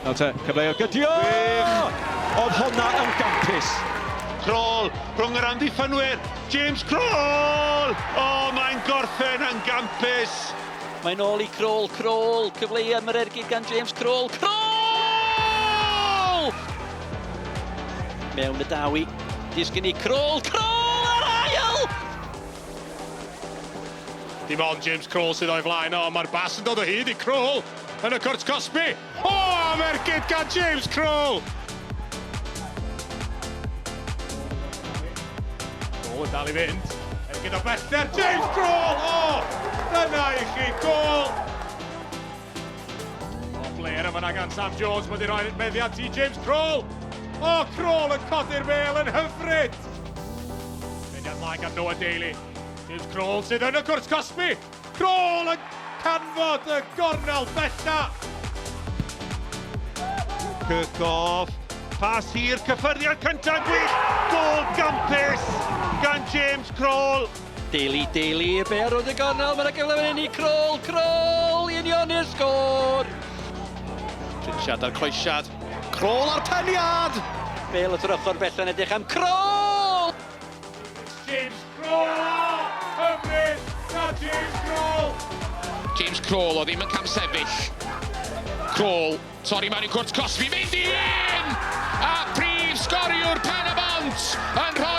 Nawr te, cyfle i gydio! Gwych! Oedd honna yn gampus. Kroll rhwng yr amddiffynwyr. James Kroll! O, mae'n gorffen yn gampus. Mae'n ôl i Kroll, Kroll, cyfle i am yr ergyd gan James Kroll, Kroll! Mewn y dawi, disgyn i Kroll, Kroll ar ail! Dim ond James Kroll sydd o'i flaen o, mae'r bas yn dod o hyd i Kroll yn y cwrt cosbi. O, am ergyd gan James Kroll! Kroll yn dal i fynd. Ergyd o bellter, James Kroll! O, dyna i chi gol! O, Blair yma gan Sam Jones, mae wedi rhoi meddiant i James Kroll! O, Kroll yn codi'r bêl yn hyfryd! Meddiant mlaen gan Noah Daly. James Kroll sydd yn y cwrt cosbi. Kroll yn canfod y gornel bella. Kirkhoff, pas hir, cyffyrddiad cyntaf gwych, gol gampus gan James Kroll. Daly, Daly, be ar y gornel, mae'n gyfle fan hyn i Kroll, Kroll, i unioni'r sgôr! Pritchard a'r croesiad, Kroll a'r peniad! Bale at yr ochr bella'n edrych am Kroll! James Kroll! Hyfryd! Na James Kroll! James Kroll o ddim yn camsefyll. Kroll, torri mewn i cwrt cosbi, mynd i un! A prif sgoriwr Pen-y-bont yn rhoi